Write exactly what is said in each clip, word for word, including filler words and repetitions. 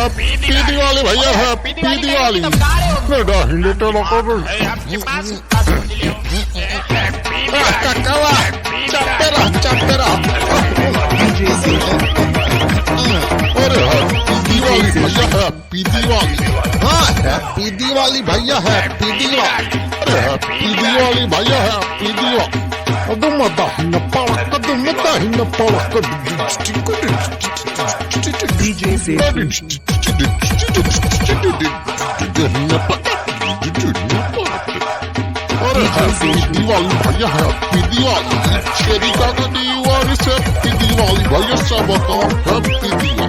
पीदी वाली भैया, हैप्पी दिवाली। ले डाही ले तो लको। ए, आपके पास, पास ले लो। ए, हैप्पी दिवाली। आ, ककवा, चपटे रह, चपटे रह। अरे हैप्पी दिवाली भैया, हैप्पी दिवाली। हाँ, हैप्पी दिवाली भैया, हैप्पी दिवाली। अरे हैप्पी दिवाली भैया, हैप्पी दिवाली। कदम दाहिना पाला, कदम दाहिना पाला, कदम। DJ से अरे हैप्पी दिवाली भैया, हैप्पी दिवाली। छेदी काका दिवाली से हैप्पी दिवाली भैया, सबका हैप्पी दिवाली।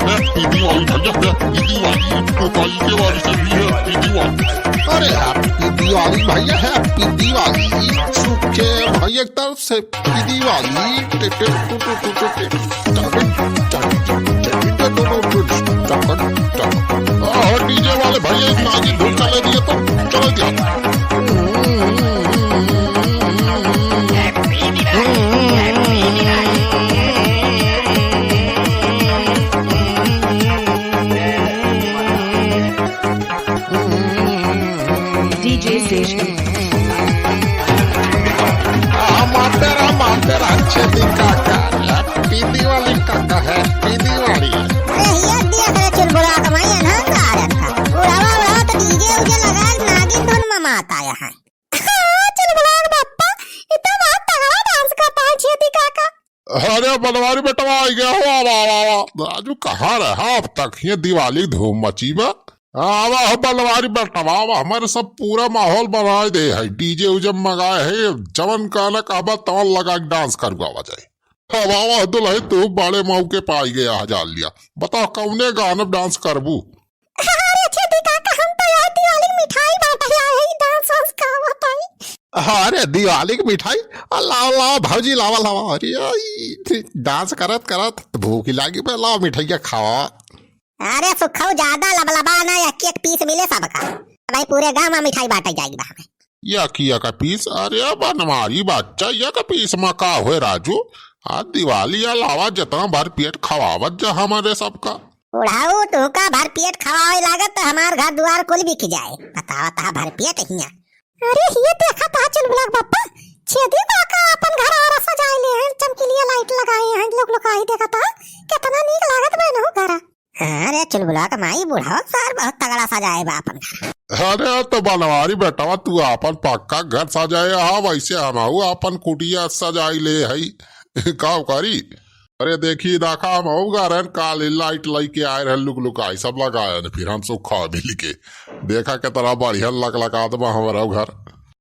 हैप्पी दिवाली भैया, हैप्पी दिवाली। टोकाई के वाली से भी हैप्पी दिवाली। अरे हैप्पी दिवाली भैया, हैप्पी दिवाली। सुखे भैया की तरफ से हैप्पी दिवाली। टे, टे, टू, टू, टू, टू, टे। हाँ, DJ वाले भैया, इतना आगे धूम चले दिए तो चले दिया। DJ से आ, मातेरा, मातेरा, छेदी काका, हैप्पी दिवाली काका, हैप्पी दिवाली। अरे हिया दिया करे चुलबुला कमाई है ना, का रखा। उड़ावा, उड़ावा तो DJ उजे लगा, नागिन धुन में मात आया है। हाँ, चुलबुला के बप्पा, ये तो बहुत तगड़ा dance करता है छेदी काका। अरे बनवारी बेटवा आ गया हो, आवा, आवा, आवा। राजू कहाँ रहा अब तक? ये दिवाली धूम मची बा। आवा हो बनवारी बेटवा, आवा, हमारे सब पूरा माहौल बनाए दे है, DJ उजे मंगाए है, जवन गाना कहबा तवन लगा के dance करवावा जाए। अब आवा दुल्हन, तू बड़े मौके पे आई गया हजार लिया, बताओ कौने गाना पे dance करबू? अरे छेदी काका, हम तो यह दिवाली की मिठाई बांटे आए हैं, dance वांस का बताई। अरे दिवाली की मिठाई? आ, लावा, लावा भौजी, लावा, लावा। अरे, आई, dance करत करत भूख लागी बे, लावा मिठाइया खावा। अरे सुखऊ, ज्यादा लबलबा ना, एक एक piece मिले सबका। भाई पूरे गांव में मिठाई बांटे जाएगी बा हमें। एक एक piece? अरे बनवारी बच्चा, एक piece में का होए राजू? आज दिवाली आ, लावा जितना भर पेट खवावत जा हमारे सबका। बुढ़ऊ, तुहका भर पेट खवावे लागत तो हमार घर दुआर कुल बिक जाए। बतावा ता भर पेट हिया। अरे हिया देखा ता चुलबुला के बप्पा, छेदी काका अपन घर आरा सजाए ले हैं, चमकीलिया light लगाए हैं, लुकलुकाई देखा ता, कितना नीक लागत बा नहु घर। हाँ रे चुलबुला के माई, बुढ़ऊ सार बहुत तगड़ा सजाए बा अपन घर। अरे तो बनवारी बेटवा, तू आपन पक्का घर सजाए हा, वैसे हमहू आपन कुटिया सजाई ले हई। का करी? अरे देखी, देखा, हमहू गा रहन, काली light लइके आए रहन लुकलुकाई, सब लगायन, फिर हम सब खा मिल के। देखा के तरह बढ़िया लकलकात बा हमरउ घर।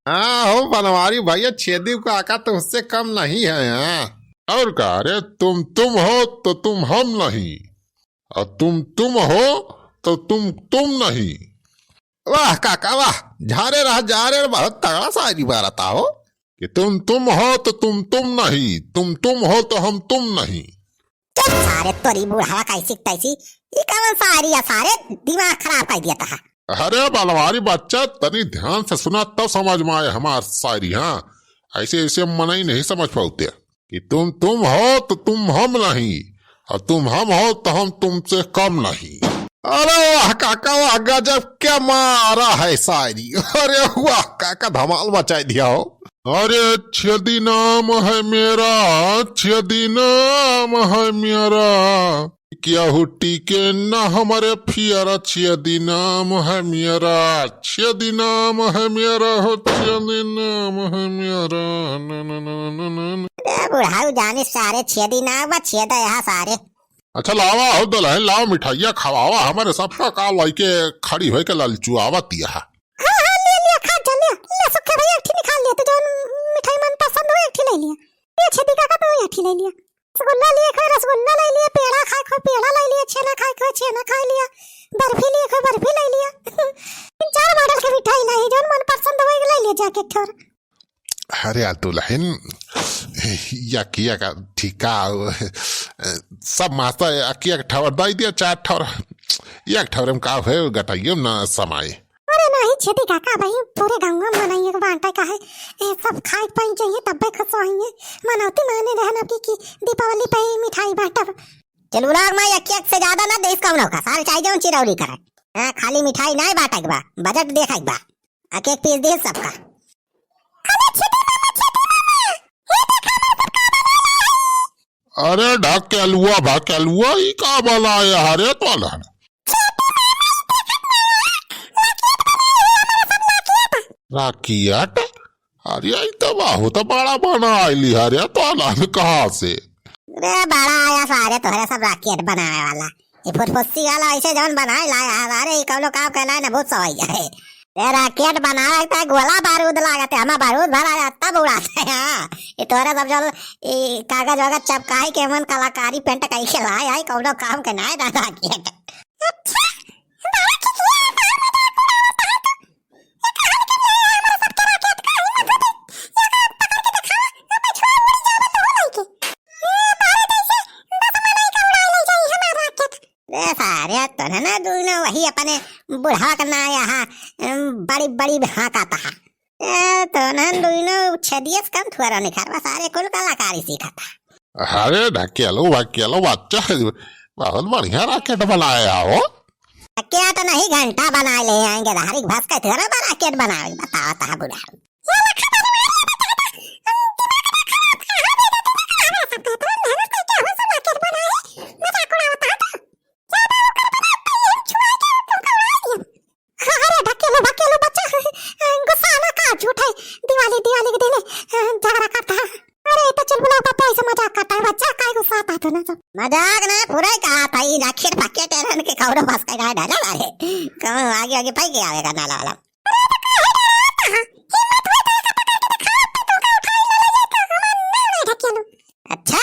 हाँ हो बनवारी भैया, छेदी काका तुमसे कम नहीं है, हाँ। और का, अरे तुम तुम हो तो तुम हम नहीं, और तुम तुम हो तो तुम तुम नहीं। वाह काका वाह, झारे रहा जा रे, बहुत तगड़ा शायरी मारता हो। कि तुम तुम हो तो तुम तुम नहीं, तुम तुम हो तो हम तुम नहीं। चुप सारे, तोरी बुढ़ावा कैसी तैसी, ई कवन शायरी है सारे, दिमाग खराब कर दिया था। अरे बनवारी बच्चा, तनी ध्यान से सुना तब समझ में आए हमार शायरी। हाँ, ऐसे ऐसे मनई नहीं समझ पाते। कि तुम तुम हो तो तुम हम नहीं, और तुम हम हो तो हम तुमसे कम नहीं। अरे वाह काका वाह, गजब क्या मारा है शायरी। अरे वाह काका, धमाल मचाई दिया हो। अरे छेदी नाम है मेरा, छेदी नाम है मेरा, क्या हुट्टी के ना हमारे फियरा, छेदी नाम है मेरा, छेदी नाम है मेरा हो, छेदी नाम है मेरा। न, न, न, न, न, न। ए बुढ़ाऊ जाने सारे, छेदी नाम बा, छेदा यहाँ सारे। अच्छा लावा हो दुल्हन, लावा मिठाइया खवावा, हमारे सबका का लइके खड़ी होइके ललचुआवत यहाँ। हाँ, हाँ, ले लिया, खा जा, ले, ले सुखे भैया, एक ठी निकाल लिया, तो जौन मिठाई मन पसंद हो, एक ठी ले लिया। ये छेदी काका, तू एक ठी ले लिया। रसगुल्ला लिए खाए, रसगुल्ला ले लिए, पेड़ा खाए खाए, पेड़ा ले लिए, छेना खाए खाए, छेना खाए लिया, बर्फी लिए खाए, बर्फी ले लिया। तीन चार model के मिठाई लाई, जौन मन पसंद होए, ले लिए जाके एक ठौर। अरे आ दुल्हन, या किया का ठीका, सब मास्टर अकी एक ठौर दे दिया, चार ठौर, एक ठौर में का होए, गटाइयो ना समाए। अरे नाही छेदी काका, भाई पूरे गाँव में मनई के बांटे का है, ए, सब खाए पाई चाहिए, तब्बे खुश होइए। मनौती माने रहन अबकी कि दीपावली पे ही मिठाई बांटब। चुलबुला के माई, एक एक से ज्यादा ना देइस कउनो का, सारे चाहे जउन चिरौरी करे। हाँ, खाली मिठाई नाहीं बाँटे के बा, बजट देखे के बा। एक एक पीस देइस सबका। अरे छिटी मामा, छिटी मामा, ये देखा हमारे पर का बनाया है। अरे ढकेलुआ भकेलुआ, ई का बनाया है रे तोलन? राकेट? अरे, ई त बहुत बड़ा बनाइली है रे तोलन, कहाँ से? रे, बड़ा आया सारे तोहरे सब राकेट बनावे वाला। ई फुसफुसी वाला ऐसे जउन बनाए लाया है, अरे, ई कउनो काम के नाहीं, ना भूत सवाई है। रे, राकेट बनावे त गोला बारूद लागत है, हमा बारूद भरा जात तब उड़ाते हैं। ई तोहरे सब जउन ई कागज वागज चपकाई के मन कलाकारी पेंट कई के लाए है, कउनो काम के नाहीं ना राकेट। अच्छा, बड़ा खिसिया है, मजाक उड़ावत है तो। ये कहाँ के लिए है हमारे सबके राकेट का हिम्मत होती? ये का पकड़ के दिखावा, ये पछुआ उड़ी जावे तो हो नहीं के। ये बाहर कैसे दस मनई का उड़ाई ले जाई हमार राकेट। रे सारे, तोहन दुइनो वही अपने बुढ़वा का ना यहाँ, अम, बड़ी बड़ी हाँका तहा। ए, तोहन दुइनो छेदियस कम थुअरो निखरवा, सारे कुल कलाकारी सीखता। अरे ढकेलू भकेलू बच्चा, बहुत बढ़िया राकेट बनाया हो। राकेट नहीं, घंटा बनाए ले आएंगे, धारी भस के थोड़ा बा राकेट बनावे, बताओ तहा बुढ़ा। ये लखा परिवार, ये बताओ तो, हम दिमाग ना खराब कहाँ दे देते ना, कहाँ दे सकते हैं? इतना मेहनत करके हम सब राकेट बनाए, मजाक उड़ावत है तो। ज्यादा ओकर बना पहिले हम छुआ के तुमका उड़ा दिया। अरे ढकेलू भकेलू बच्चा, गुस्सा ना का, झूठे दिवाली, दिवाली के दिने झगड़ा करता है। अरे तो चुलबुला पापा ऐसे मजाक करता है बच्चा, काहे गुस्सा आता है तूने तो? मजाक ना, पूरा ही कहा था, ई राकेट पाकेट एरन के कौड़ो पास का गाय डाला रे। कहूँ आगे आगे पाई के आवेगा नाला वाला। अरे तो काहे डराता है? हिम्मत हुई तो ऐसा पकड़ के दिखाओ, तो तुमका उठाई ले ले जाए तो हमार नाम है ढकेलू। अच्छा?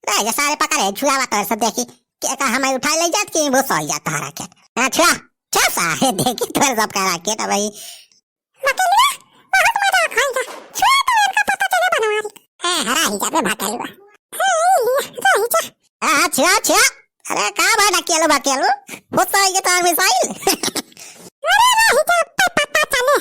रे, ये सारे पकड़े, छुआवा तो सब देखी, के का हमें उठाई ले जात कि वो सोई जाता है राकेट। हाँ, छुआ, छुआ सारे देखी तो सब का राकेट है भाई। बकेलुआ, बहुत मजा आएगा। छुआ तो इनका पता चले बनवारी। हाँ, हरा ही जाबे बकेलुआ। हाँ, ये लिया, रही जा। हाँ, हाँ, छुआ, छुआ। अरे, का बा ढकेलू बकेलू? वो सोई के तो मिसाइल। अरे, रही जा, पे पता चले।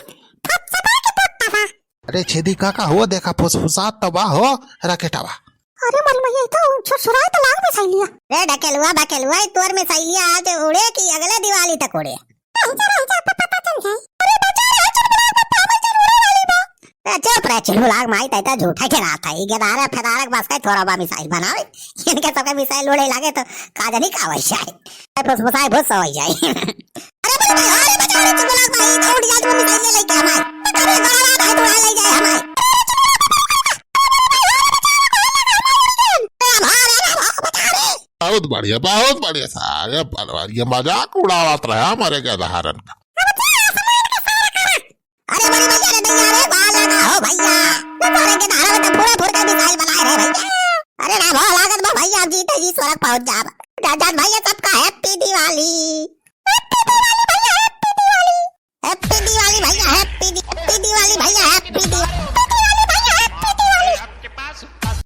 फट से बाकी फट तबा। अरे छेदी काका हो, देखा फुसफुसात त बा हो राकेटवा। अरे मरी मैया, ई तो सुरसुरात लाग मिसाइलिया। रे ढकेलुआ बकेलुआ, ई तोर मिसाइलिया आज उड़े कि अगले दिवाली तक उड़े? रही जा, रही जा, आपको पता चल जाए। अरे बचा रे, चुलबुला के पापा, चल उड़े वाली बा। ए, चुप रे चुलबुला के माई, तै तो झूठा ही ठहरात है। ई गेदारे फेदारे के बस का थोड़ा बा मिसाइल बनावे। इनके सबके मिसाइल उड़े लागे तो का जानी का वही जाए। ए, फुसफुसाए भूत सवाई जाए। अरे बच गई, अरे बचा रे चुलबुला के माई, तो उड़ जाए तो मिसाइल लेके हमारे। अरे बड़ा बड़ा भाई उड़ा ले जाए हमारे। बहुत बढ़िया, बहुत बढ़िया। सारे बनवारी मजाक उड़ावत रहे हमारे गेदहरन का। अरे बड़ी भैया रे भैया रे, बाल लगा हो भैया। तो तोरे गेदहरन में तो फुरा फुर के मिसाइल बनाए रहे भैया। अरे ना भाव लागत बा भैया, अब जीते जी स्वर्ग पहुंच जाब। जा, जा भैया, सबका happy दिवाली। Happy दिवाली भैया, happy दिवाली। Happy दिवाली भैया, happy दि-, happy दिवाली भैया, happy दिवाली।